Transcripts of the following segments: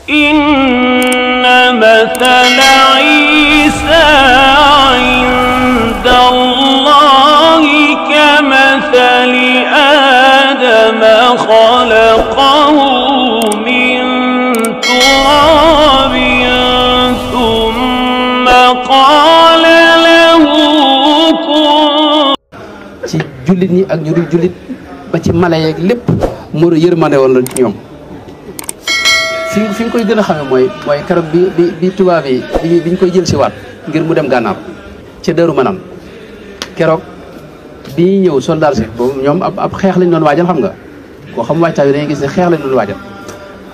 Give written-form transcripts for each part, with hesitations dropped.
inna mathala Isa inda Allahi kamathali Adama khalaqahu min turabin thumma qala lahu kun. ci jullit ñi ak ñu dul jullit ba ci mala yeeg lépp moo yërmande woon la ci ñoom. fi nga koy gën a xamee mooy keroog bi tubaab yi bi ñu koy jël si waat ngir mu dem gànnaar ca Daaru Manaan keroog bi ñëw soldat si boobu ñoom ab xeex lañ doon waajal xam nga koo xam waajtaay bi dañuy gis ne xeex lañ doon waajal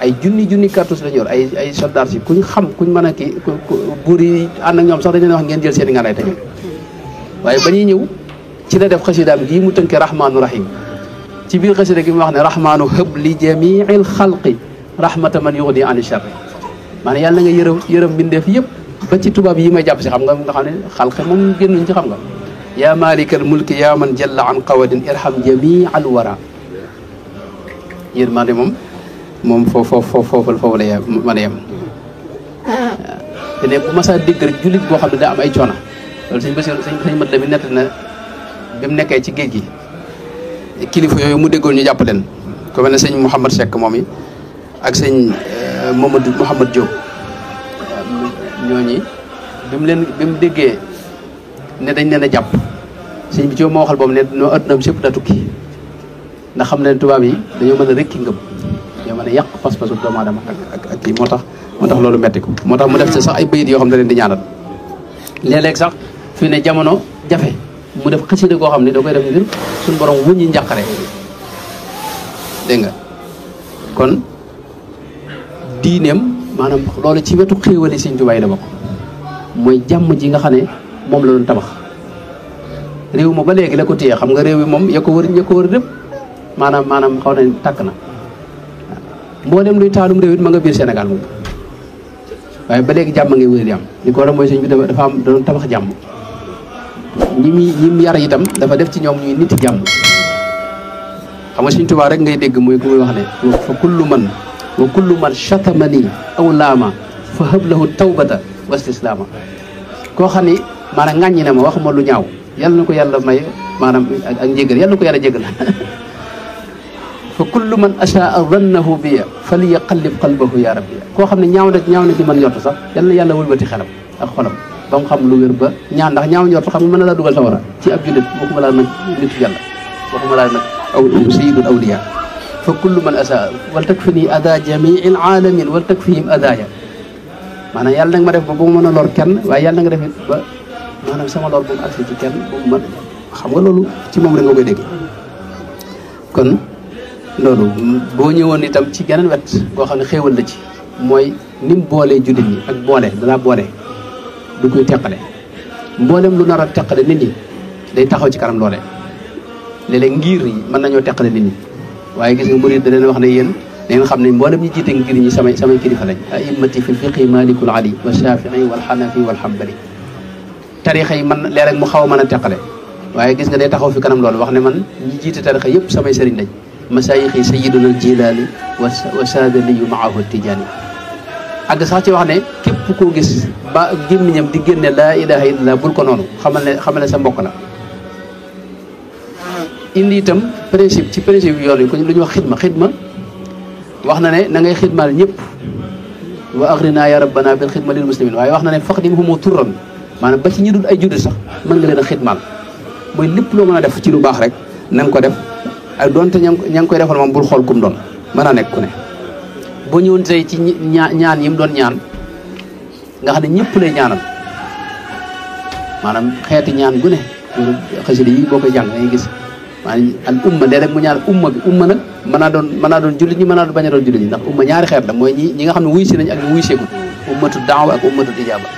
ay junni cartouche lañ yor ay soldat si kuñ xam kuñ mën a kii buur yi ànd ak ñoom sax dañ leen wax ngeen jël seen i ngànnaay te ñëw waaye ba ñuy ñëw ci la def xasidaam gii mu tënkee rahmaanu rahim ci biir xasida gi mu wax ne rahmaanu hëb li jamiil xalqi rahmata man yughni ani sharri maanaam yàlla na nga yërëm mbindeef yëpp ba ci tubaab yi may jàpp si xam nga xam ne xalqi moom génnuñ ci xam nga yaa malikal mulki yaa man jalla an qawadin irham jamii al wara yërmande moom foofu la mën a yem te ne bu masaa dégg rek jullit boo xam ne daa am ay coona loolu sëñ Basiru sëñ mat la bi nett na bi mu nekkee ci géej gi kilifa yooyu mu déggoon ñu jàpp leen ko mel ne sëñ Mouhamad Seck moom yi ak sëñ Mouhamad Diop ñooñi bi mu déggee ne dañ leen a jàpp sëñ bi ci moo waxal boobu ne noo adduna bi sépp daa tukki ndax xam ne tubaab yi dañoo mën a rekki ngëm dañoo mën a yàq pas-pasu doomu aadama ak kii moo tax loolu metti ko moo tax mu def ci sax ay bayit yoo xam ne leen di ñaanal léeg-léeg sax fii ne jamono jafe mu def xasida koo xam ne da koy def ngir suñu borom wuññi njàqare dégg nga kon diineem maanaam loolu ci wetu xéewali Sëñ Tuubaa yi la bokk mooy jàmm ji nga xam ne moom la doon tabax réew ma ba léegi la ko téye xam nga réew yi moom ya ko wër lépp maanaam xaw na tàkk na mboolem luy taalum réew it ma nga biir Sénégal moom waaye ba léegi jàmm ngay wér di am li ko war a mooy sëñ bi dafa am doon tabax jàmm ñi yar itam dafa def ci ñoom ñuy niti jàmm xam nga Sëñ Tuubaa rek ngay dégg muy ku muy wax ne wa kullu man chatamani aw laama fa hab lahu tawbata wa istislaama koo xam ni maanaam ŋàññi na ma wax ma lu ñaaw yàlla na ko yàlla may maanaam ak njégal yàlla na ko yàlla jégal fa kullu man achaa dannahu biya falyaqallib qalbahu ya rabbi koo xam ne ñaaw na ci man njort sax yàlla wëlbati xelam ak xolam ba mu xam lu wér ba ñaan ndax ñaaw njort xam nga mën na laa dugal sawara ci ab jullit waxuma laa nag nitu yàlla waxuma laa nag sayyidul awliya fa kullu man achaa wal takfini ada jamii al alamin wal takfihim adaya maanaam yàlla nag ma def ba bu mu mën a lor kenn waaye yàlla nga def it ba maanaam sama lor bu mu agsi ci kenn bu mu mën xam nga loolu ci moom rek nga koy dégg kon loolu boo ñëwoon itam ci geneen wet goo xam ne xéewal la ci mooy ni mu boolee jullit ñi ak danaa boole du koy teqale mboolem lu nar a teqale nit ñi day taxaw ci kanam loole léeg-léeg ngir yi mën nañoo teqale nit ñi waaye gis nga murid da leen wax ne yéen da ngeen xam ne mboolem ñi jiite ngir ñi samay kilifa lañ a'immati fi fiqhi malikul ali wa shafii wal xanafi wal xambali tarixa yi man léeg-léeg mu xaw a mën a teqale waaye gis nga day taxaw fi kanam loolu wax ne man ñi jiite tarixa yëpp samay sëriñ lañ masayixi sayiduna al jilaani wa saadaliyu maahu tijaani àgg sax ci wax ne képp koo gis ba gémmiñam di génne laa ilaha illallah bul ko noonu xamal ne sa mbokk la indi itam principe yoon yi ko lu ñuy wax xidma wax na ne na ngay xidmaal ñëpp wa agrina ya rabbana bil xidma lil muslimin waaye wax na ne faqdim humu turran maanaam ba ci ñi dul ay jullit sax mën nga leen a xidmaal mooy lépp loo mën a def ci lu baax rek na nga ko def ak doonte ña ngi koy defal moom bul xool kum doon mën a nekk ku ne boo ñëwoon tey ci ñaan yi mu doon ñaan nga xam ne ñëpp lay ñaanal maanaam xeeti ñaan gu ne xasida yi boo koy jàng dangay gis maanaam al umma léeg-léeg mu ñaan umma bi umma nag mën naa doon jullit ñi mën naa doon bañ a doon jullit ñi ndax umma ñaari xeet la mooy ñi nga xam ne wuy si nañ ak ñu wuy seegul ummatu daawa ak ummatu ijaaba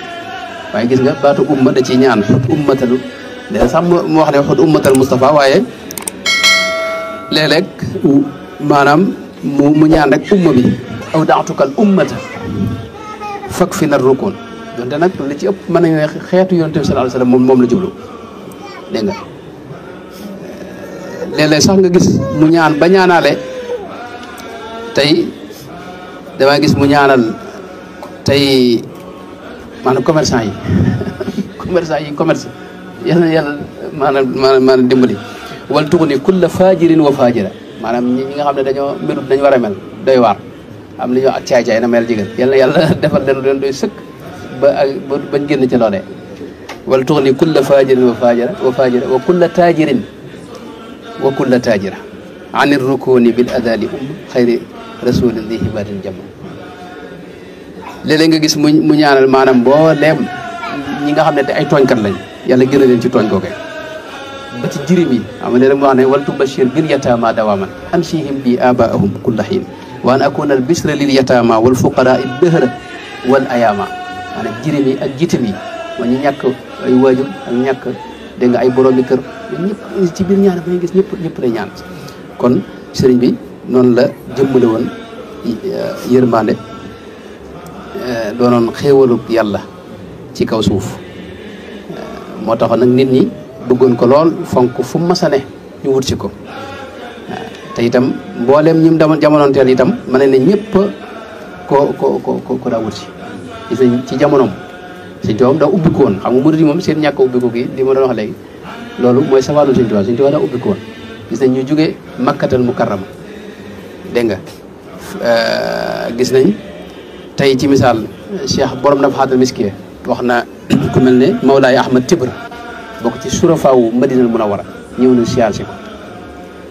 waaye gis nga baatu umma da ciy ñaan xut ummatalu léeg sax mu wax ne xut ummatal Mustafa waaye léeg-léeg maanaam mu ñaan rek umma bi aw daatukal ummata fak fi nar rukoon donte nag li ci ëpp mën nañu ne xeetu yonent bi sallallahu alayhi wasallam moom la jublu dégg nga léeg-léeg sax nga gis mu ñaan ba ñaanaale tey damaa gis mu ñaanal tey maanaam commerçant yi commerce yàlla yàlla maanaam dimbali wal tuxni kulla fajirin wa fajira maanaam ñi nga xam ne dañoo mbirut dañ war a mel doy waar am li ñoo ak caay-caay na mel jigéen yàlla defal leen doy sëkk bañ génn ci loolee wal tuxni kulla fajirin wa fajira wa kulla tajirin wa kulla tajira anir rukuni bil adali xayri rasulin di hibatin jam léeg-léeg nga gis mu ñaanal maanaam boo leem ñi nga xam ne te ay tooñkat lañ yàlla gën a leen ci tooñ googe ba ci jirim yi xam nga rek mu wax ne wal tubashir bil yatama dawaman ansihim bi abaahum kulla xiin wa an akuna al bisra lil yatama wal fuqara il dëhra wal ayama maanaam jirim yi ak jitim yi ma ñu ñàkk ay waajur ak ñàkk dégg nga ay boroomi kër ñëpp ci biir ñaan ba gis ñëpp lay ñaan kon sëriñ bi noonu la jëmmale woon yërmande doonoon xéewalu yàlla ci kaw suuf moo tax nag nit ñi bëggoon ko lool fonk fu mu masane ñu wut si ko te itam mbooleem ñim dama jamonoonteel itam ma ne ñëpp ko daa wut si gis nañ ci jamonoom Sëñ Tuubaa daa ubbi ko woon xam nga murid yi moom seen ñàkk ubbi ko gi li ma doon wax léegi loolu mooy sawaanu Sëñ Tuubaa daa ubbi ko woon gis nañ ñu jóge makkatal mukarrama dégg nga gis nañ tey ci misaal cheikh borom dafa xaatal miskiye wax na ku mel ne Mawlaay Ahmad Tibr bokk ci surafaawu Madinal Munawwara ñëw na siyaar si ko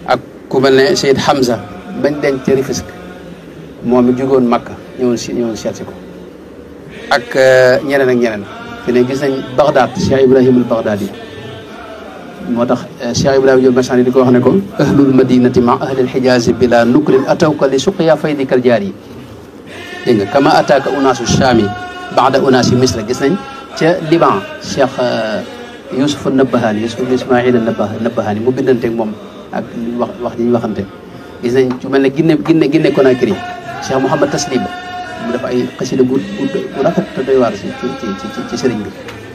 ak ku mel ne Seyd Hamza bañ denc ci Rufisque moom it jógoon Makka ñëwoon siyaar si ko ak ñeneen ak ñeneen te ne gis nañ Baghdad Cheikh Ibrahim al Baghdadi moo tax Cheikh Ibrahima Diop Machane di ko wax ne ko ahlul madinati ma ahlil xijaasi bila nukrin atawka li suqya faydikal jaar yi dégg nga kama ataaka unaasu Shaami baada unaasi Misra gis nañ ca Liban Cheikh Youssouf Nabahani Youssouf ibn Ismaïl Nabahani mu bindanteeg moom ak wax ji ñu waxante gis nañ ci mel ne Guinée Conakry Cheikh Mouhamad Taslim mu def ay xasida bu rafet te doy waar ci sëriñ bi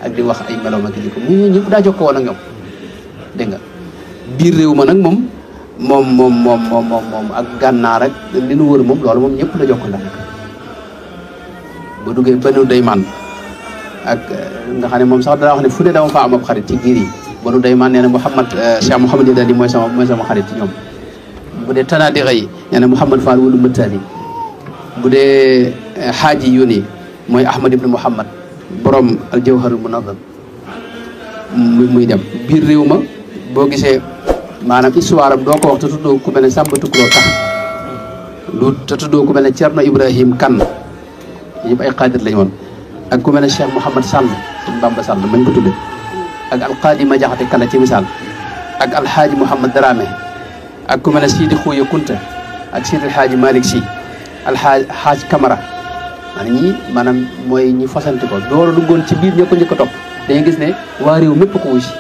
ak di wax ay meloom ak jikko mu ñëpp daa jokkoo woon ak ñoom dégg nga biir réew ma nag moom ak gànnaar rek li nu wër moom loolu moom ñëpp la jokko ndax bu duggee Banu Daymaan ak nga xam ne moom sax dana wax ne fu ne dama fa am ab xarit ci giir yi Banu Daymaan nee na Cheikh Mouhamad Yadali mooy sama xarit ci ñoom bu dee Tanaadixa yi nee na Mouhamad Fall wulu Mëttaali bu dee xaaji yuni mooy Ahmad ibn Mouhamad borom al Jawharul Munazam muy dem biir réew ma boo gisee maanaam histoire am doo ko wax te tuddoo ku mel ne Samba Tukuloo tax te tuddoo ku mel ne Cerno Ibrahim Kan yëpp ay xaadir lañ woon ak ku mel ne Cheikh Mouhamad Sall suñ Bamba Sall mañ ko tudde ak alqaadi ma jaxate kala ci misaal ak alxaaji Mouhamad Dramé ak ku mel ne Sidi Xuuya Kunta ak Sidi alxaaji Malick Sy alxaaj Camara maanaam mooy ñi fasante ko door a duggoon ci biir ña ko njëkk a topp dañuy gis ne waa réew mépp ko wuy si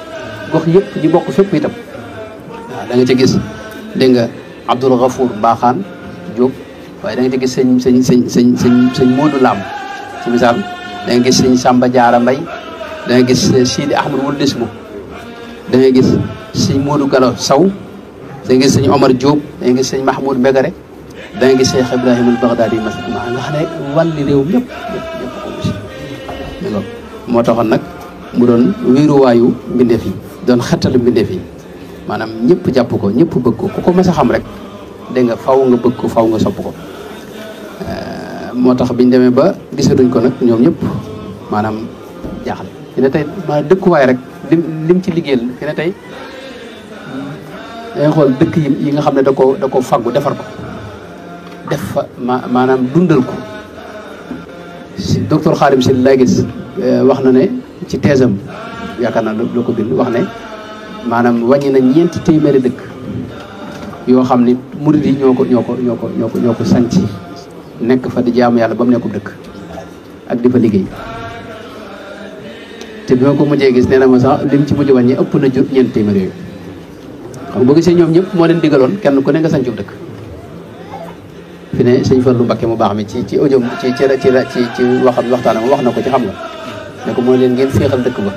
gox yëpp ñi bokk fépp itam waaw da nga ci gis dégg nga Abdoul Ghafour Mbaxaan Diop waaye da nga ci gis sëñ Modou Lam ci misaal da nga gis sëñ Samba Diarra Mbay da nga gis Sidi Ahmad Wul Desmo da nga gis sëñ Modou Galo Saw da nga gis sëñ Omar Diop da nga gis sëñ Mahmoud Mbegare da nga gis Cheikh Ibrahima al Baghdadi nga xam ne wàlli réew ñëpp ko wusi moo taxoon nag mu doon wéeruwaayu mbindeef yi doon xettalu mbindeef yi maanaam ñëpp jàpp ko ñëpp bëgg ko ku ko mas a xam rek dégg nga faw nga bëgg ko faw nga sopp ko moo tax biñ demee ba gisatuñ ko nag ñoom ñëpp maanaam jaaxle fi ne tey maanaam dëkkuwaay rek lim ci liggéeyal fi ne tey dangay xool dëkk yi nga xam ne da ko faggu defar ko def fa maanaam dundal ko si docteur Xaadim si laa gis wax na ne ci teesam yaakaar naa loo ko bind wax ne maanaam wàññi na 4 téeméeri dëkk yoo xam ni murid yi ñoo ko sanc nekk fa di jaamu yàlla ba mu nekkul dëkk ak di fa liggéey te bi ma ko mujjee gis nee na ma sax lim ci mujj wàññi ëpp na jur 4 téeméer yooyu xam nga boo gisee ñoom ñëpp moo leen digaloon kenn ku ne nga sancu dëkk fi ne sëñ Fallu Mbakke mu baax mi ci audio ci waxtaanam wax na ko ci xam nga ne ko mooy leen ngeen féexal dëkk ba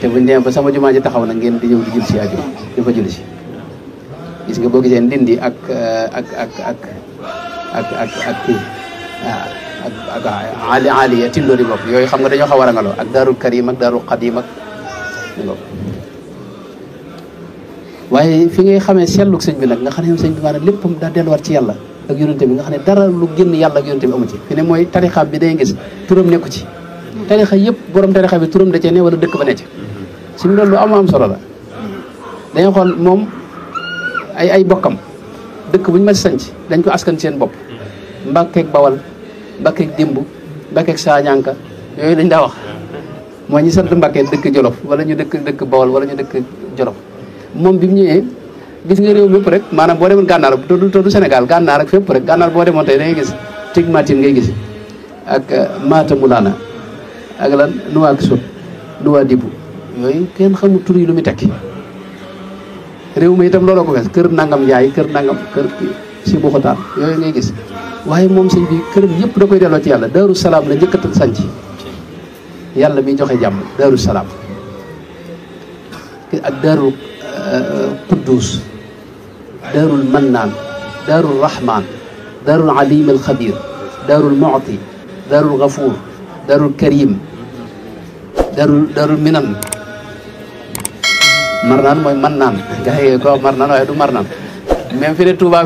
te buñ demee ba sama jumaa ji taxaw na ngeen di ñëw di jul si aju di fa julli si gis nga boo gisee ndindi ak kii ak aliya tindoori bopp yooyu xam nga dañoo xaw a rangaloo ak daarul karim ak daarul qadim ak waaye fi ngay xamee seetlug sëñ bi nag nga xam ne sëñ bi maanaam léppam daa delluwaat ci yàlla ak yonente bi nga xam ne dara lu génn yàlla ak yonente bi amu ci fi ne mooy tarixa bi day gis turam nekku ci tarixa yëpp borom tarixa bi turam da cee ne wala dëkk ba ne ci suñu loolu lu am solo la dañuy xool moom ay bokkam dëkk bu ñu ma sanc dañ ko askan seen bopp mbàkkeeg bawal mbàkkeeg dimb mbàkkeeg saañanka yooyu dañ daa wax mooy ñi sant mbàkkee dëkk jolof wala ñu dëkk bawal wala ñu dëkk jolof moom bi mu ñëwee gis nga réew mépp rek maanaam boo demoon gànnaar du Sénégal gànnaar ak fépp rek gànnaar boo demoon tey da ngay gis tigmatin ngay gis ak Maata Mulana ak lan Nouakchott Nouadhibou yooyu kenn xamul tur yi lu muy tekki réew mi itam looloo ko fees kër nangam Njaay kër nangam kër si Buxataan yooyu ngay gis waaye moom sëñ bi këram yëpp da koy delloo ci yàlla Daaru Salaam la njëkk a sanc yàlla mi joxe jàmm Daaru Salaam ak Daaru Quddus Daarul Mannaan Daarul Rahmaan Daarul Alim al Xabir Daarul Mu'ti Daarul Gafuur Daarul Karim Daarul Minan Marnaan mooy Mannaan gaa yi ko Marnaan waaye du Marnaan même fi ne Touba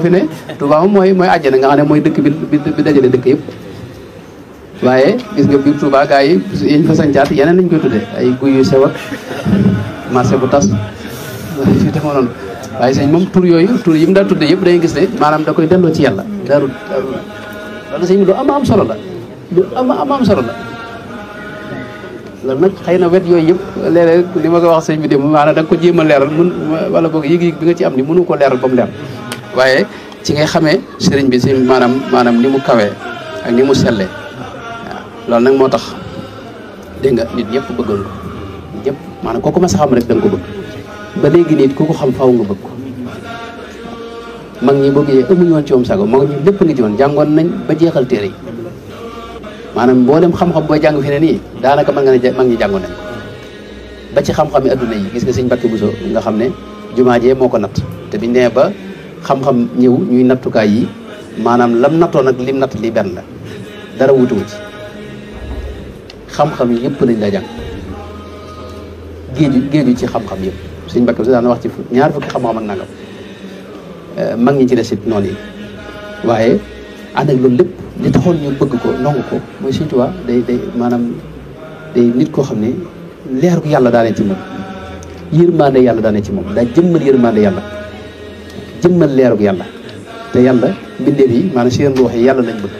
moom mooy àjjana nga xam ne mooy dëkk bi dajale dëkk yëpp waaye gis nga biir Touba gaa yi yiñ fa sañcaat yeneen lañ koy tuddee ay guy yu sew ak marché bu tas fi demoo noonu waaye sëñ moom tur yi mu daa tuddee yëpp dañuy gis ne maanaam da koy delloo ci yàlla daaru loolu sëñ bi lu am solo la lu am solo la loolu nag xëy na wet yooyu yëpp léeg-léeg li ma ko wax sëñ bi de maanaam da nga ko jéem a leeral wala boog yëg-yëg bi nga ci am ni mënu ko leeral ba mu leer waaye ci ngay xamee sëriñ bi si maanaam ni mu kawee ak ni mu sellee waaw loolu nag moo tax dégg nga nit ñëpp bëggoon ko ñëpp maanaam kooku ma sa xam rek da nga ko bëgg ba léegi nit ku ko xam faw nga bëgg ko mag ñi boo gisee amuñu woon ci moom sago mag ñi lépp nga ci woon jàngoon nañ ba jeexal téere yi maanaam mboolem xam-xam booy jàng fi ne nii daanaka mën nga ne mag ñi jàngoon nañ ba ci xam-xam yi adduna yi gis nga sëñ Mbàkke Buso nga xam ne jumaa jee moo ko natt te biñ nee ba xam-xam ñëw ñuy nattukaay yi maanaam lam nattoon ak lim natt li benn la dara wutuwu ci xam-xam yi yëpp lañ daa jàng géeju ci xam-xam yëpp sëñ Mbàkke Buso daan wax ci ñaar fukki xam-xam ak nangam mag ñi ci des it noonu yi waaye ànd ak loolu lépp li taxoon ñu bëgg ko nangu ko mooy Sëñ Tuubaa day maanaam day nit koo xam ne leer gu yàlla daane ci moom yërmande yàlla daane ci moom daa jëmmal yërmande yàlla jëmmal leer gu yàlla te yàlla mbindeef yi maanaam seen ruux yi yàlla lañ bëgg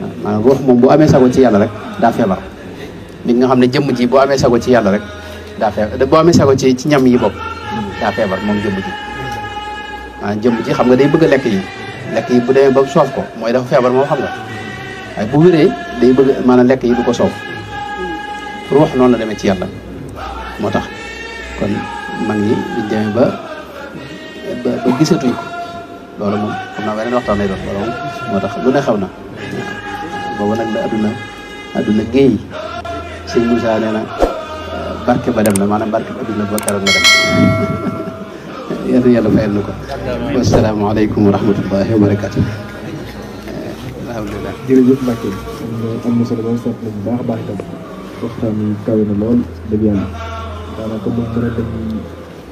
waaw maanaam ruux moom boo amee sago ci yàlla rek daa feebar nit nga xam ne jëmm ji boo amee sago ci yàlla rek daa feebar boo amee sago ci ñam yi bopp daa feebar moom jëmm ji maanaam jëmm ji xam nga day bëgg lekk yi bu demee ba soof ko mooy dafa feebar moom xam nga waaye bu wéree day bëgg maanaam lekk yi du ko soof ruux noonu la demee ci yàlla moo tax kon mag ñi biñ demee ba gisatuñ ko loolu moom xam naa beneen waxtaan lay doon loolu moom moo tax lu ne xew na boobu nag la adduna géey sëñ Moussa nee na barke ba dem na maanaam barke ba adduna ba keroog nga dem yàlla fayal na ko wasalaamaaleykum wa rahmatullahi wa barakatu alhamdulilah jërëjëf Mbacke am na solo moom sant nañu baax a baax itam waxtaan yi kawe na lool dëgg yàlla daanaka moom mën a dem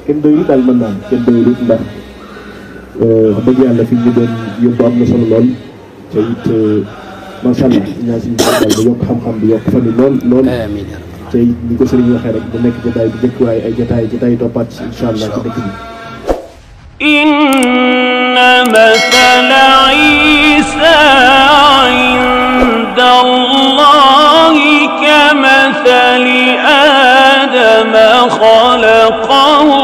kenn doyul daal mën naa kenn doyul ndax wax dëgg yàlla fi ñu doon yóbbu am na solo lool te it macha allah ñaan suñu daal ba yokk xam-xam bi yokk fan yi lool te it ni ko sëriñ waxee rek bu nekk jotaay bi njëkk waaye ay jotaay toppaat ci incha allah ci dëkk bi إن مثل عيسى عند الله كمثل آدم خلقه